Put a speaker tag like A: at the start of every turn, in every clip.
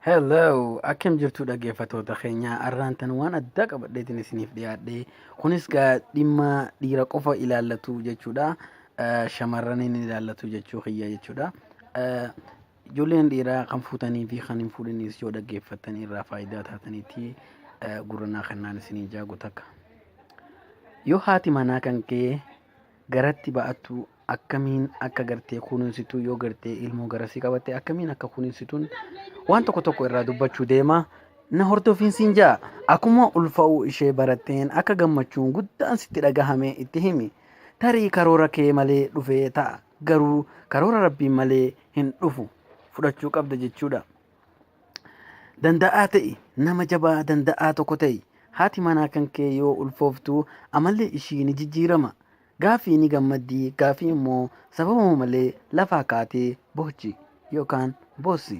A: Hello, akkam jirtu dhaggeeffattoota keenya? Arraan tan waan addaa qabadheetiin isiniif dhiyaadhe. Kunis gaa dhimma dhiira qofa ilaallatu jechuudha. Shamarraniin ilaallatu jechuu kiyya jechuudha. Ijoolleen dhiiraa kan fuutanii fi kan hin fuudhinis yoo dhaggeeffattan irraa faayidaa taataniiti gurranaa kennaan isinii jaagu takka. Yoo haati manaa kan kee garatti ba'attu akkamiin akka gartee kunuunsitu, yoo gartee ilmoo garasii qabatte akkamiin akka kunuunsituun waan tokko tokko irraa dubbachuu deema. Na hordofiin siin ja'a. Akkuma ulfa'uu ishee baratteen akka gammachuun guddaan sitti dhagahame itti himi. Tarii karoora kee malee dhufee ta'a. Garuu karoora Rabbiin malee hin dhufu. Fudhachuu qabda jechuudha. Danda'aa ta'i. Nama jabaa danda'aa tokko ta'i. Haati manaa kan kee yoo ulfooftu amalli ishii ni jijjiirama. Gaafii ni gammaddi, gaafii immoo sababuma malee lafaa kaatee boochi yookaan boossi.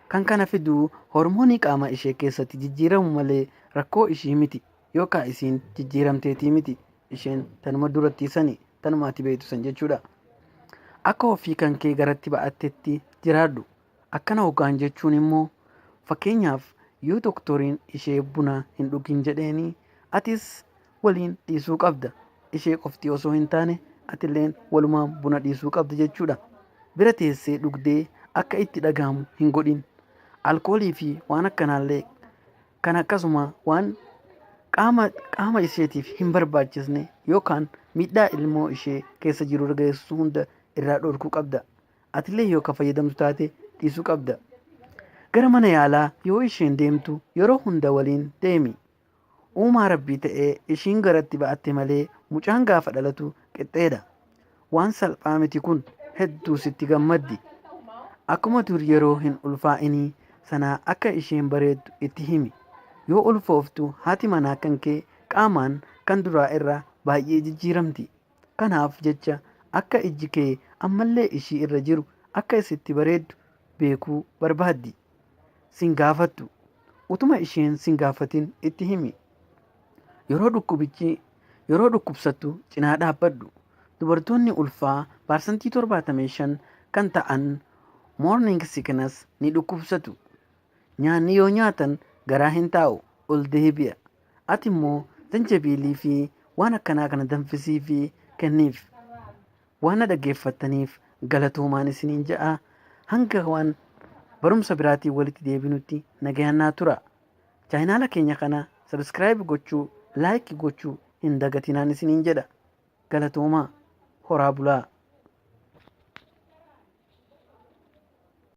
A: Kan kana fidu hormoonii qaama ishee keessatti jijjiiramu malee rakkoo ishii miti yookaa isiin jijjiiramteetii miti. Isheen tanuma durattii sani, tanuma ati beektu san jechuudha. Akka ofii kan kee garatti ba'attetti jiraadhu. Akkana hoggaan jechuun immoo, fakkeenyaaf yoo doktoriin ishee buna hin dhugin jedheeni, atis waliin dhiisuu qabda. Ishee qofti osoo hin taane atilleen walumaan buna dhiisuu qabda jechuudha. Bira teessee dhugdee akka itti dhagahamu hin godhin. Alkoolii fi waan akkanaallee kan akkasuma waan qaama qaama isheetiif hin barbaachisne yookaan miidhaa ilmoo ishee keessa jiru irra geessisu hunda irraa dhorkuu qabda. Atillee yoo ka fayyadamtu taate dhiisuu qabda. Gara mana yaalaa yoo isheen deemtu yeroo hunda waliin deemi. Uumaa Rabbii ta'ee ishiin garatti ba'atte malee mucaan gaafa dhalatu qixxeedha. Waan salphaa miti kun, hedduu sitti gammaddi. Akkuma dur yeroo hin ulfaa'inii sanaa akka isheen bareeddu itti himi. Yoo ulfooftu haati manaa kankee qaamaan kan duraa irra baay'ee jijjiiramti. Kanaaf jecha akka ijji kee ammallee ishii irra jiru, akka sitti bareeddu beekuu barbaaddi. Sin gaafattu. Utuma isheen sin gaafatin itti himi. Yeroo dhukkubichi yeroo dhukkubsattu cinaa dhaabbadhu. Dubartoonni ulfaa paarsantii 75 kan ta'an morning sickness ni dhukkubsatu. Nyaanni yoo nyaatan garaa hin taa'u, ol deebi'a. Ati immoo zanjabiilii fi waan akkanaa kana danfisii fi kenniif. Waan na dhaggeeffattaniif galatoomaan isiniin ja'a. Hanga waan barumsa biraatiin walitti deebinutti nagayaan naa tura. Chaayinaala keenya kana subscribe gochuu, like gochuu hin dagatinaan isiniin jedha. Galatoomaa. Horaa bulaa.